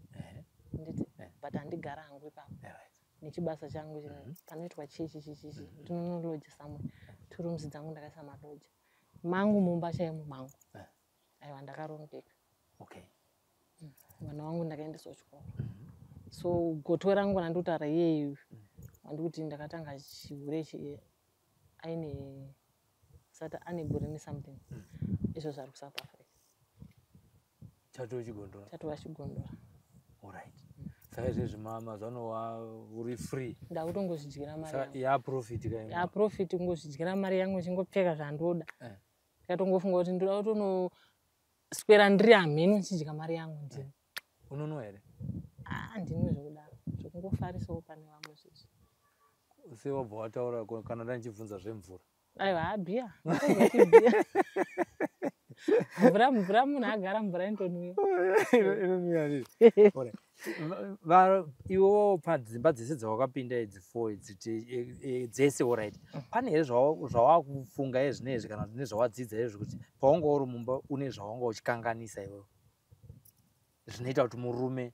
nditi, but handigara hangu ipapo nechibasa changu chino panoitwa chichi chichichi, ndinonoloja somewhere. Two rooms dzangu ndakaisa maloja mangu mumba chaimo mangu. Aiwa, ndakarongeka. Mwana wangu ndakaendeswa kuchikoro, so gotwe rangu randikutaura iyeyu wandikuti ndakatanga chihure ichi aine sati ane gore nesomething, izvo zvari kuSouth Africa. Chatova chigondora. Chatova chigondora. Alright, saka izvezvi mazuva ano uri free? Ndakutongozvidyira mari Saka yangu. Yaprofit ka? Yaprofit, kungozvidyira mari yangu, chingopfeka zvandoda. Ndikatongofunga kuti ndoda kutonoswera ndiri hamheno ndichidya mari yangu ndini. Unonwa here? Ah, ndinwe zvekudaro, zvekungofarisawo pane vamwe zvezvi. Sewabva wataura kana ndandichibvunza zvemvura. Aiwa, habhiya bhiya, mvura, mvura, munhu agara mvura inotonwiwa. Inonwiwa nini? Alright. Iwewo padzimba dzese dzawakapinda idzi four idzi dzese, alright, pane here zvawakufunga izvinezvi kana kuti nezvawadzidza izvi kuti pawanga uri mumba une zvawanga uchikanganisa iwewe zvinoita kuti murume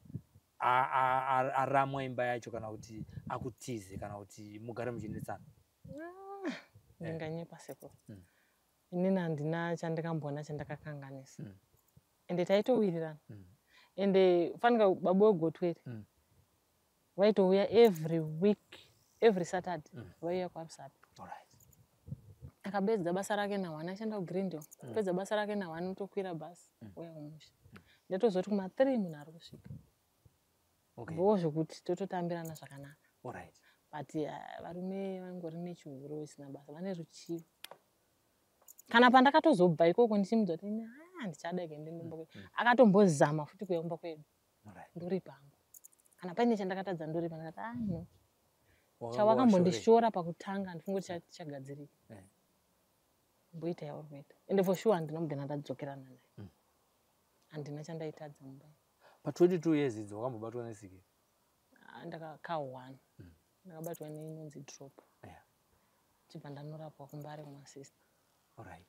aramwa imba yacho kana kuti akutize kana kuti mugare muchinetsana? Ndinganyepa sekuru. Inini handina chandikamboona chandakakanganisa. Ende taitowirirana. Ende fanika baba wegotweri vaitouya every week, every Saturday vaiuya kwaRusape. Akapedza basa rake na1, achienda kuGreendale, kupedza basa rake na1, otokwira bhasi ouya kumusha. Ndatozoti kuma3 munhu ari kusvika. Ndo zvokuti tototambirana zvakanaka. But varume vangori nechihure isina basa, vane ruchivo. Kana pandakatozobva ikoko ndichimudza kuti ini handichada kuende kumba kwedu, akatombozama futi kuuya kumba kwedu. Ndori pangu, kana paine chandakatadza ndoripa. Ndakati, ah, no. Wakanga Chawakambondishora pakutanga handifungi kuti chagadzirika. Mboita yauri kuita. Ende for sure handina kubvira ndadzokerana naye. Handina chandaitadza mumba. Pa22 years idzi wakambobatwa nesiki? Ah, ndakaka one. Ndakabatwa neinonzi drop. Chibva ndanorapwa kuMbare kumasista. Alright,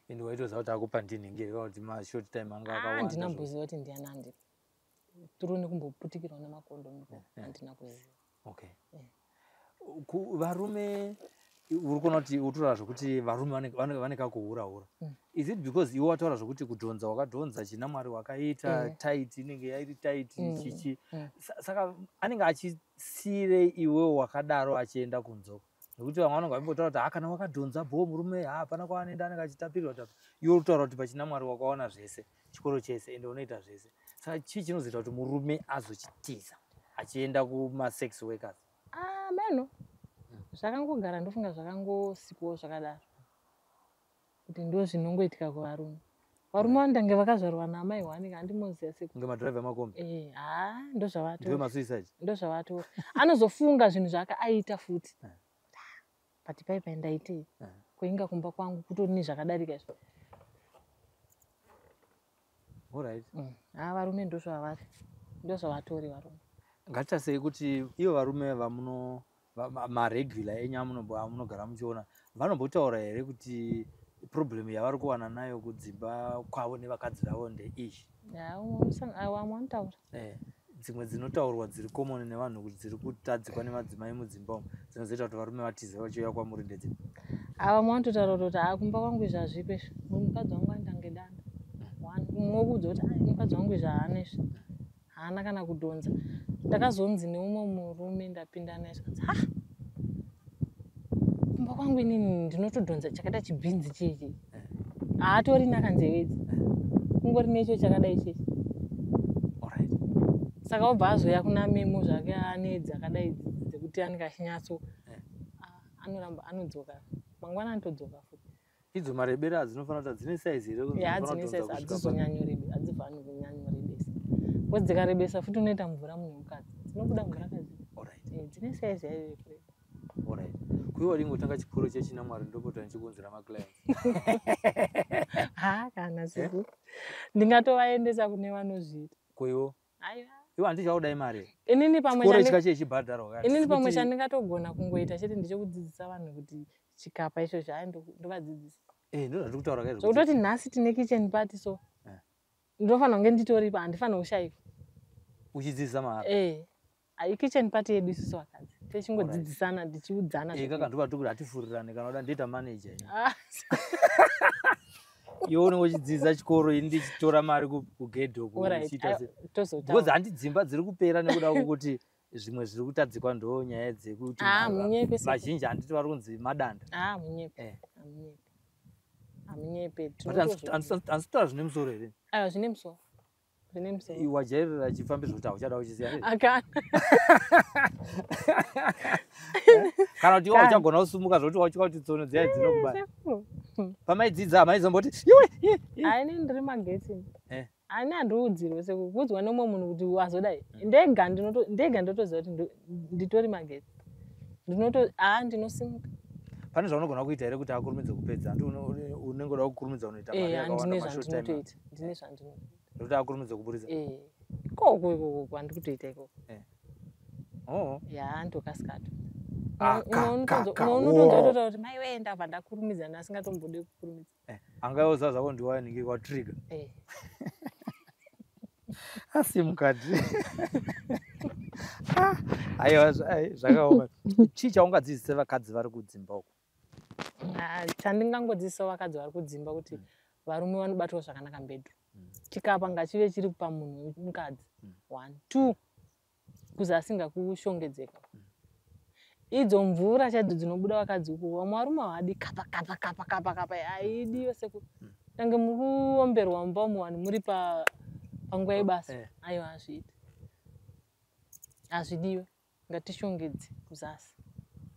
ende waitoziva kuti akupa ndinhingiri kana kuti mashort time anga Ah, akawanda? handina mboziva kuti ndiani andipa. Turu nekumboputikirwa nemakondomu, handina kuziva. Varume uri kuona kuti utotaura zvokuti varume vane kakuhura-hura. Is it because iwe wataura zvokuti kudhonza wakadhonza, chinamwari wakaita, tight inenge yairi tight, chichi? Saka anenge achisiyirei iwewo wakadaro achienda kunzo? Nekuti vamwe vanonge vambotaura kuti ha, kana wakadhonza bho, murume ha hapana kwaanoenda, anenge achitapirirwa tapira. Iwe uri kutaura kuti pachinamwari wakaona zvese, chikoro chese, ende unoita zvese. Saka chii chinozoita kuti murume azochitiza achienda kumasex workers? Ah, meno zvakangogara, ndofunga zvakangosikwawo zvakadaro kuti ndo zvinongoitika kuvarume. Varume vandange vakazvarwa naamai hwani, handimoziva seku Kunge madhiraivha emakombi. Eh, ha, ndozvavatori. Ndiwe masuicide. Ndozvavatori, anozofunga zvinhu zvaakaaita futi. But pai ndaitei? Kuinga kumba kwangu kutori nezvakadarika izvo. Ha, varume ndozvavari, ndozvavatori varume. Ngatitasei kuti ivo varume vamuno maregular enyu amunogara muchiona vanombotaura here kuti problem yavari kuwana nayo kudzimba kwavo nevakadzi vavo ndeiyi? Vamwe vanotaura. Dzimwe dzinotaurwa dziri common nevanhu kuti dziri kutadzikwa nemadzimai mudzimba umu, dzinozoita kuti varume vatize vachiuya kwamuri, ndedzimwe? Vamwe vanototaura kuti ha, kumba kwangu izvi hazvipo izvi, mukadzi wangu anotange danda. One, mumwe wekuudza kuti, "Ai, mukadzi wangu izvi haana izvi, haana kana kudhonza." Ndakazonzi neumwe murume ndapinda naye, zvikanzi, ha, kumba kwangu inini ndinotodhonza chakaita chibhinzi chechi, haatorina kanzeve idzi, kungori necho chakadai chechi. Saka obva azoya kuna Memo zvake ane dzakadai dzekuti anenge achinyatso anoramba anodzoka mangwana, anotodzoka futi. Idzo marebero adzinofanira kuti dzine saizi here? Ya, dzine saizi, hadzizonyanyorebe, hadzivhani kunyanyorebesa, because dzikarebesa futi unoita mvura munhu wemukadzi, dzinobuda mvura kazhinji. Dzine saizi yayo yekureba. Alright, kuiwa ringotanga chikoro chechinamwari, ndopota ndichikunzira maclients. Ha, kana siku ndingatovaendesa kune vanozviita. Kuiwo? Aiwa. Iwe handichaudai mari. Inini pamwe Chikoro chika chechibhadharwa. Inini pamwe chandingatogona kungoita chete ndechekudzidzisa vanhu kuti chikapa ichocho hai ndovadzidzisa. Eh, ndozvatiri kutaura kaizvo. Zvekutoti nhasi tine kitchen party so. Ndinofanira kunge nditoripo, handifanira kushaikwa. Uchidzidzisa mahara? Eh. Ai kitchen party yedu isusu vakadzi. Techingodzidzisana tichiudzana. Eh, kaka ndobva tikuti hatifurirane kana uda ndoita manager. Ah. Iwe unenge uchidzidza chikoro ini ndichitora mari kugedhi uku uchiita se. Because handi dzimba dziri kupera nekuda kwekuti zvimwe zviri kutadzikwa ndo nyaya dzekuti ah, vazhinji handiti vari kunzi madanda. Ah, munyepe. Eh. Munyepe. Amunyepe. Handisi kutaura zvine musoro here? Aiwa zvine musoro. Zvine musoro. Wajairira chifambi zvekuti hauchada kuchisiya. Akana. Kana kuti iwe uchagona kusumuka zvekuti watywa kuti tsono dziya dzinokubaya. Pamaidzidza hamaizomboti iwe. Haini ndiri magetsi. Eh. Ani handiudzirwe sekuudzwa nemumwe munhu kuti wazodai. Ndega ndinoto ndega ndotoziva kuti nditori magetsi. Ndinoto ah ndinosimuka. Pane zvaunogona kuita here kuti akurumidze kupedza? Handi unenge uda kukurumidza unoita mari yakawanda mashort time. Ndine zvandinotoita. Ndokuti akurumidze kuburitsa. Eh. Ikoko ikoko kwandiri kutoita ikoko. Eh. Oh. Ya ndokasika to. Unotonzwa kuti mai wee ndabva ndakurumidza ndasingatombode kukurumidza. Eh, angayoza zvako ndiwaya ninge kwa trigger. Eh. Asi mukati. Aiwa zvakaoma. Chii chaungadzidzise vakadzi vari kudzimba uko? Ah, chandingangodzidzisa vakadzi vari kudzimba kuti varume vanobatwa zvakanaka mbedhu. Chikapa ngachive chiri pamunhu mukadzi. 1 2 kuzasi ngakushongedzeka. Idzo mvura chaidzo dzinobuda vakadzi uko vamwe varume havadi kapa kapa kapa kapa kapa haidiwe seku tange muri kuomberwa mumba umu vanhu muri panguva yebasa. Aiwa hazviiti, hazvidiwe, ngatishongedze kuzasi.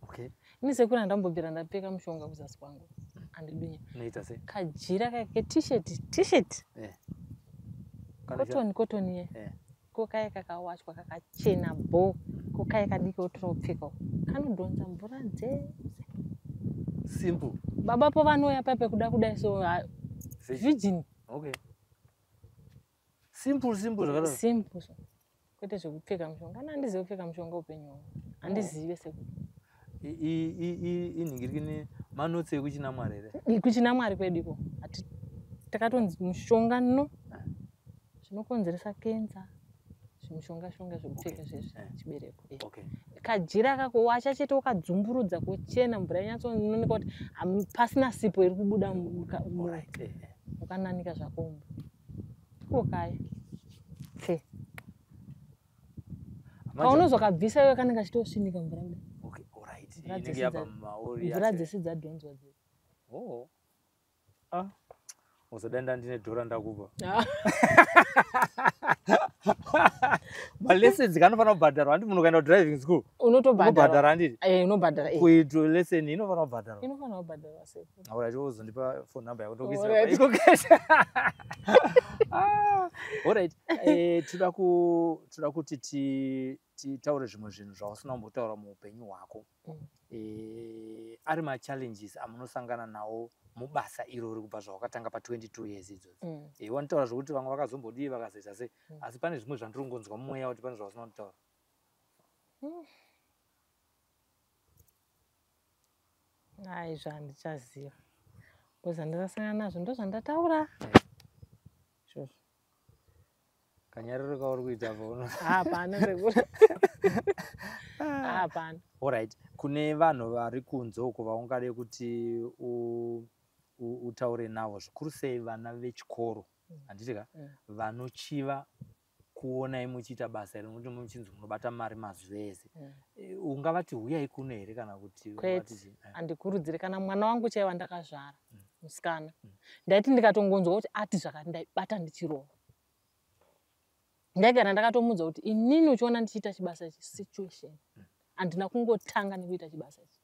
Okay. Ini sekuru handambobvira ndapfeka mushonga kuzasi kwangu, handidunye. Unoita sei? Kajira kake t-shirt cotton cotton ye kokaya kakawachwa kakachena bo kokaya kadiki otora kupfeka kanodhonza mvura dzese. Simple. Baba po vanouya pape kuda kudai so virgin. Okay. Simple simple zvakadaro. Simple so. Kwete zvekupfeka mushonga. Kana handizive kupfeka mushonga upenyu hwangu. Handizive sekuru. Inhingirikini manotsi ekuchina Mwari here? Kuchina Mwari kwedu iko. Takatonzi mushonga no. Zvinokonzeresa kenza. Zvimushonga shonga zvekupfeka zvezvi chibereko. Okay. Kajira kako wacha chete wakadzumburudza kuchena mvura inyatsooneka kuti pasina sipo iri kubuda ukananika zvako. Kokaya. Pfe. Paunozokabvisa iwe kanenge kachitosvinika mvura kudai. Okay, alright. Inenge yabva mumaori. Mvura dzese dzadhonzwa dzese. Oh. Ah. Uzodai ndine dhora ndakupa. Malessons kanofanira kubhadharwa, handi munhu ukaenda kudriving school. Unotobhadhara handiti? Eh, unobhadhara. Kuita lesson inofanira kubhadharwa. Inofanira kubhadharwa sekuru. Alright, wozondipa phone number yako ndokuisira iko cash. Alright, toda kuti titaure zvimwe zvinhu zvausina kumbotaura muupenyu hwako. Ari machallenges amunosangana nawo mubasa irori kubva zvawakatanga pa22 years idzodzo. Wanotaura zvokuti vamwe vakazombodii vakazoita sei, asi pane zvimwe zvandiri kungonzwa mumweya kuti pane zvausina kutaura. Ai, zvandichaziva because handakasangana nazvo ndozvandataura izvozvo. Kanyariro kauri kuita apa uno. Hapana sekuru. Hapana. Alright, kune vanhu vari kunze uko vaungade kuti utaure navo, zvikuru sei vana vechikoro, handiti ka, vanochiva kuonai muchiita basa iri nokuti muchinzi munobata mari mazuva ese. Ungavati huyai kuno here kana kuti kwete? Handikurudzire. Kana mwana wangu chaiva ndakazvara musikana, ndaiti ndikatongonzwa kuti ati zvakati ndaibata ndichirova. Ndaigara ndakatomudza kuti inini uchiona ndichiita chibasa ichi situation, handina kungotanga nekuita chibasa ichi.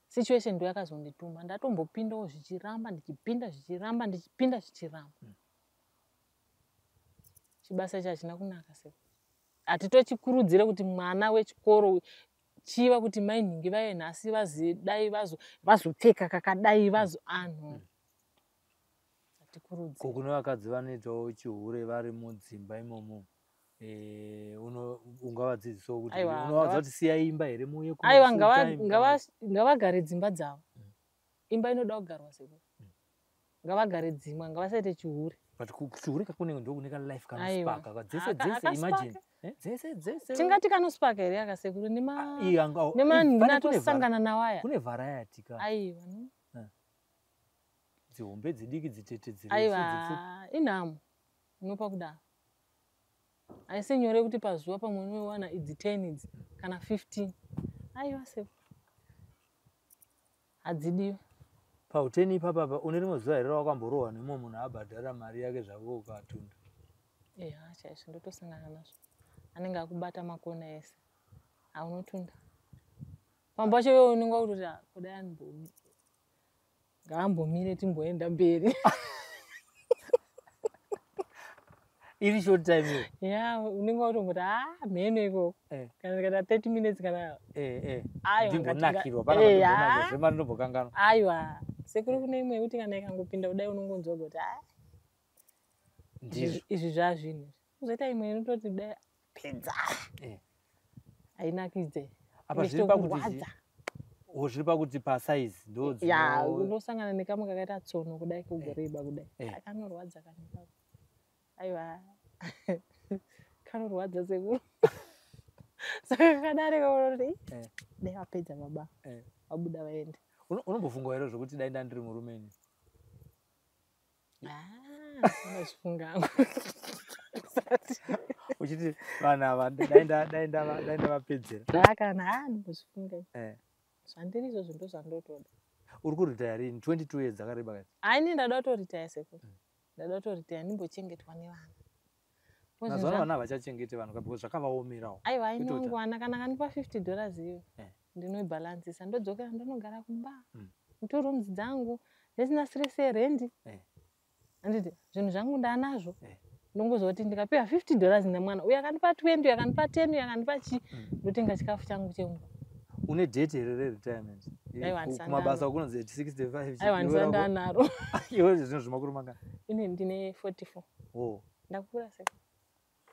Situation ndo yakazondituma, ndatombopindawo zvichiramba, ndichipinda zvichiramba, ndichipinda zvichiramba. Chibasa ichi hachina kunaka sekuru. Hatitochikurudzire kuti mwana wechikoro chiva kuti mai nhingi vaye nhasi vazidai vazopfeka kakadai vazo anhu. Hatikurudzire. Ko kune vakadzi vanoitawo chihure vari mudzimba imomo? Ungavadzidzisawo kuti Aiwa, unovaudza kuti siyai imba here muuye kuno Aiwa, full time kana ngavagare dzimba dzavo. Imba inoda kugarwa sekuru. Ngavagare dzimwa, ngavasaite chihure. But chihure kakunenge ndokune kalife Aiwa. kanospaka dzese dzese, imagine. Dzese dzese. Tingati kanospaka here akasekuru? Iyi Nemanhu pane atosangana nawaya. Kune variety ka. Aiwa, no. Dzihombe, dzidiki, dzitete, dzirefu, Aiwa, dzipfupi. Inhamo inopa kudaro. Haisi nyore kuti pazuva pamwe unowana idzi 10 idzi kana 15. Aiwa sekuru, hadzidiwi. Pauteni ipapapa, une rimwe zuva here rawakamborohwa nemumwe munhu abhadhara mari yake zvako ukatunda? Eha, chaizvo, ndotosangana nazvo. Anenge akubata makona ese, haunotunda. Pamwe pacho iwewe unenge wakutoti, "Ah, kudai ngaambomire timboenda mberi." Iri short time iyo. Ya, unenge watomboti, "Ah, mheno ikoko." Kana 30 minutes kana Aiwa, Ndimbonakirwa Eh, pana ah. zvemari ndombokanganwa. Aiwa sekuru, kune imwe yekuti kana ikangopinda kudai unongonzwa kuti, "Ah, Ndizvo. izvi zvazvinhu." Kuzoita imwe inototi dai pedza, hainakidze. Apa zviri pakuti Ichitokurwadza. Zviri pakuti pasaizi ndo Ya, unosangana nekamwe kakaita tsono kudai, kugoreba kudai. Eh. Ah, kanorwadza kane kako. Aiwa, kanorwadza sekuru. Saka kadarika unoti, "Dai vapedza baba, vabuda vaende." Unombofunga here zvokuti dai ndandiri murume ini? Ah, unozvifunga hangu. Uchiti vanhu ava dai ndavapedzera. Ah, kana ndimbozvifunga. Zvandiri izvozvo ndo zvandotoda. Uri kuritaya rini? 22 years dzakareba kati. Aini ndada kutoritaya sekuru, ndada kutoritaya ndimbochengetwa nevana. Mazuva ano vana havachachengeti vanhu because zvakavaomerawo. Aiwa, Kuita kuti- ainongo ana kana kandipa $50 iyo, ndinoibhalansisa, ndodzokera ndonogara kumba, two rooms dzangu, ndisina stress yerendi. Handiti zvinhu zvangu ndaanazvo? Ndongozoti ndikapiwa $50 nemwana uyu, akandipa 20, uyu akandipa 10, uyu akandipa chi, ndotenga chikafu changu chemumba. Une date here reretirement? Aiwa, handisati Kumabasa kunonzi at 65. Aiwa, handisati ndaanaro. Iwe zvinhu zvemakuru mangani? Ine ndine 44. Oh. Ndakura seka.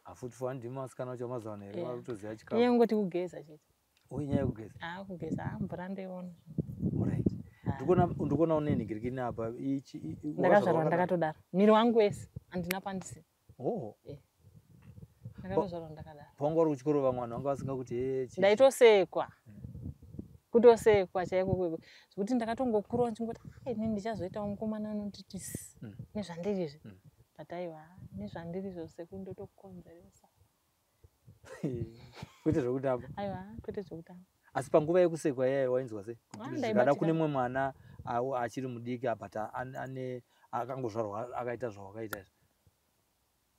A44 handimi vasikana vacho vamazuva ano here Yeah. vari kutoziva Iye chikafu? ngoti kugeza chete. Oh, inyaya yekugeza. Aa, kugeza, aa, mvura ndoiona. Alright. Ndikuona une nhingirikini apa Ndakazvarwa wakazvarwa wakadaro? ndakatodaro, miri wangu wese handina pandisina. Oh. Ndakatozvarwa ndakadaro. Pawanga uri kuchikoro vamwe vanhu vanga vasingakuti Ndaitosekwa, kutosekwa chaiko kweko, zvekuti ndakatongokurawo ndichingoti, "Ah, inini ndichazoitawo mukomana anonditi si nezvandiri izvi." But aiwa, nezvandiri izvo sekuru, ndotokonzeresa. Kwete zvekutamba. Aiwa, kwete zvekutamba. Asi panguva yekusekwa iyayo wainzwa sei? Ah, Kuti zvikada ndaibatikana. kune mumwe mwana achiri mudiki, but ane akangozvarwa akaita zvawakaita izvi,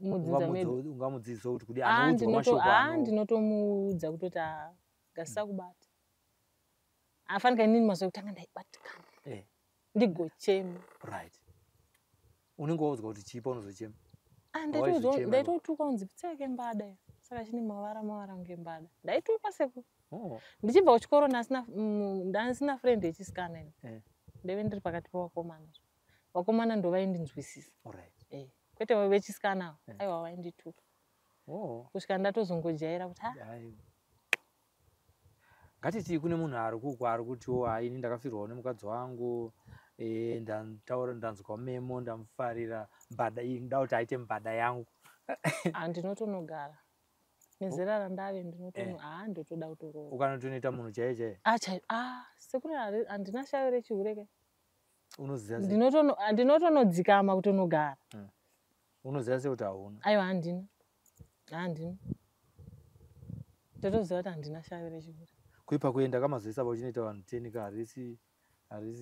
Mudzinza medu ungamudzidzisawo kuti kudi Ah, anoudzwa mashoko ndinotomuudza kutoti, "Ah, ngasisakubata." Afanika inini mazuva ekutanga ndaibatikana, ndigochema. Right, unenge waudzwa kuti chii paunozochema? Ah, Waizochema iwe? ndaitotukwa kunzi pfeke mbada iyo, saka chine mavara mavara kunge mbada. Ndaitukwa seku Oh. ndichibva kuchikoro ndasina friend yechisikana ini. Ndaive ndiri pakati pevakomana. Vakomana ndo vaindinzwisisa. Kwete vechisikana ava. Aiwa, vaindituka kusvika ndatozongojaira kuti ha. Aiwa. Ngatiti kune munhu ari kuko ari kutiwo, "Hai, ini ndakafirwawo nemukadzi wangu, ndataura, ndanzwa memo, ndamufarira mbada iyi, nda kuti aite mbada yangu." Ah, ndinotonogara nezera randave, ndinotono ndotoda kutoroora. Ukanotonoita munhu chaiye chaiye? Ah, chai, ah, sekuru, handina shavi rechihure. Unoziva sei? Ndinotonodzikama kutonogara. Unoziva sei kuti hauna? Aiwa, handina, handina, ndotoziva kuti handina shavi rechihure. Kuipa kuenda kamazoisa pa uchinoita vanhu 10 ka, harisi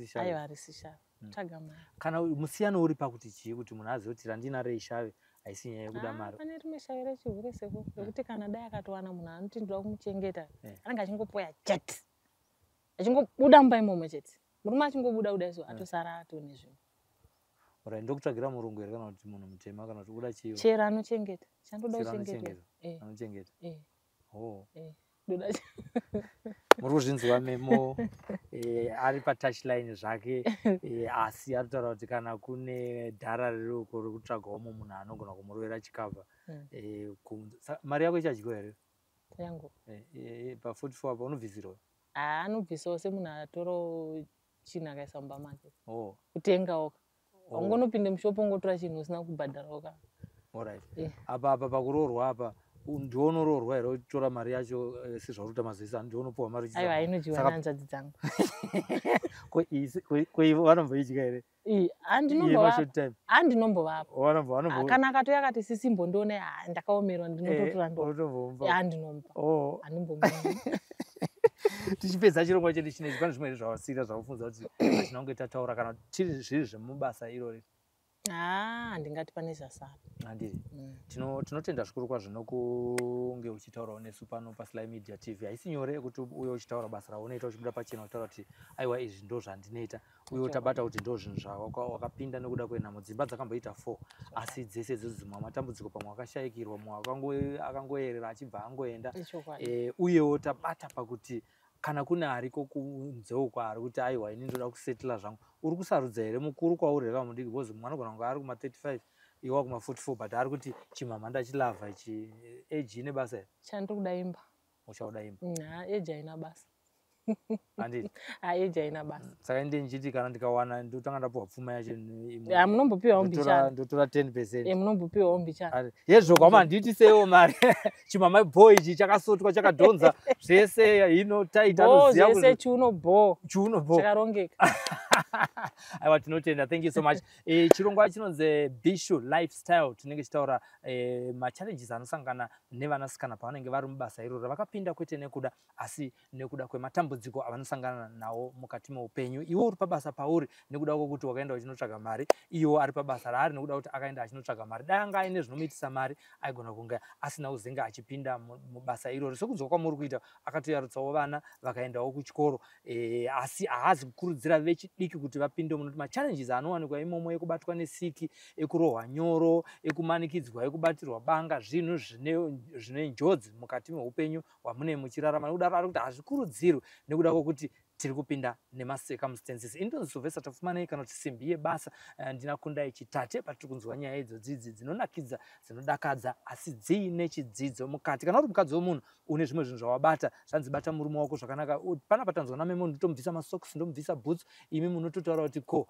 shavi. Aiwa, harisi shavi, tsvaga mari. Kana musiyano uri pakuti chii kuti munhu azive kuti randina reishavi, haisi nyaya yekuda Ah, mari? pane rimwe shavi rechihure sekuru rekuti kana dai akatowana munhu anoti ndoda kumuchengeta, anenge achingopoya chete, achingobuda mumba imomo chete, murume achingobuda kudai so, atosara atone zvinhu. Alright, ndokutsvagira murungu here kana kuti munhu mutema kana kuti uda chiiwo? Chero anochengeta, chandoda Chero kuchengetwa. anochengeta. Anochengeta. Eh. Oh. Eh. Ndoda Muri kuzvinzwa Memo ari patouchline zvake, asi ari kutaura kuti kana kune dhara riri uko riri kutsvagawo mumwe munhu anogona kumurovera chikavha. Mari yako ichadyiwa here? Yangu? Pa44 apa unobvisirwa? Haa, anobvisawo semunhu atorawo chinhu akaisa mumba make. Oh. Kutengawo. Oh. Ungonopinde mushopu ungotora chinhu usina kubhadharawo ka. Alright. Eh. Apa pakuroorwa apa, ndiwe unoroorwa here uchitora mari yacho, sezvauri kuita mazuva ano, ndiwe unopiwa mari uchiisa Aiwa, mari? inodyiwa nehanzvadzi dzangu. Ko ivo vanomboidya here? Ii, Iye handinombovapa. mashort time. Handinombovapa. Vanombo Kana akatouya akati, "Sisi, mbondione, ah, ndakaomerwa," ndinototora ndo Unotombomupa. Handinomupa. Oh. Handimbomupa. Tichipedza chirongwa chedu chinechi, pane zvimwe here zvawasiyira zvaufunza kuti hatina kunge tataura, kana tiri zviri zvemubasa irori? Haa, handingati pane zvasara. Handiri. Tinotenda zvikuru kwazvo nokunge uchitaurawo nesu pano paSly Media TV. Haisi nyore kuti uye uchitaura basa raunoita, uchibuda pachena uchitaura kuti, "Aiwa, izvi ndo zvandinoita." Uye tabata kuti ndo zvinhu zvawakapinda nekuda kwenhamo. Dzimba dzakamboita 4, asi dzese idzodzo dzimwe matambudziko, pamwe akashayikirwa, mumwe akangoerera achibva angoenda. Ichokwadi. Uyewo tabata pakuti kana kune ariko kunzewo kwaari kuti, "Aiwa, ini ndoda kusettle zvangu," uri kusarudza here mukuru kwauri here kana mudiki? Because mumwe anogona kunge ari kuma35, iwe kuma44, but ari kuti, "Chimama ndachilavha ichi." Age ine basa here? Chandiri kuda imba. Uchauda imba? Ha, age haina basa. Handiti? Ha, age haina basa. Saka inde ndichiti kana ndikawana, ndotanga ndapiwa pfuma yacho imwe. Ha, munombopiwawo mbichana. Ndotora 10%. Munombopiwawo mbichana. Yezvo kwama handiti seiwo mari, chimama boy ichi chakasotwa, chakadhonza zvese, hino taita Bho. anoziva. Zvese chiuno bho. Chiuno bho. Chakarongeka. Aiwa, tinotenda, thank you so much. Chirongwa chinonzi Bishu Lifestyle. Tinenge tichitaura machallenges anosangana nevanasikana pavanenge vari mubasa iroro ravakapinda, kwete nekuda, asi nekuda kwematambudziko avanosangana nawo mukati meupenyu. Iwe uri pabasa pauri nekuda kwokuti wakaenda uchinotsvaga mari, iwo ari pabasa raari nekuda kuti akaenda achinotsvaga mari. Dai anga aine zvinomuitisa mari, aigona kunge asina kuzenge achipinda mubasa iroro. Sekunzwa kwamuri kuita, akatoyarutsawo vana vakaendawo kuchikoro, asi haazi kukurudzira vechidiki kuti vapinde munoti machallenges anowanikwa imomo, ekubatwa nesiki, ekurohwa nyoro, ekumanikidzwa, ekubatirwa banga, zvinhu zvine njodzi mukati meupenyu hwamune muchirarama. Nekudaro ari kuti hazvikurudzirwi nekuda kwokuti tiri kupinda nemacircumstances. Indonzi Sylvester Tapfumanei, kana kuti Simbi Yebasa. Ndina Kundai Chitate patiri kunzwa nyaya idzodzidzi dzinonakidza, dzinodakadza, asi dziine chidzidzo mukati. Kana uri mukadzi wemunhu, une zvimwe zvinhu zvawabata, zvanzi bata murume wako zvakanaka. Panapa tanzwa naMemo, ndotomubvisa masocks, ndomubvisa boots. Imi munototaura kuti ko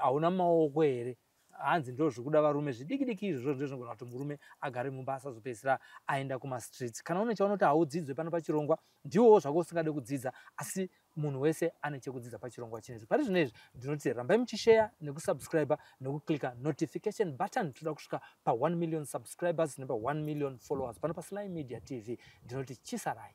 hauna maoko here? Hanzi ndo zvekuda varume zvidiki diki izvozvo, ndo zvinogona kuti murume agare mumba, asazopedzisira aenda kumastreets. Kana une chaunoti haudzidzwe pano pachirongwa, ndiwowo zvako usingade kudzidza, asi munhu wese ane chekudzidza pachirongwa chinezvi. Pari zvino izvi ndinoti rambai muchisheya, nekusubscribe, nekuclicka notification button. Toda kusvika pa1 million subscribers nepa1 million followers pano paSly Media TV. Ndinoti chisarai.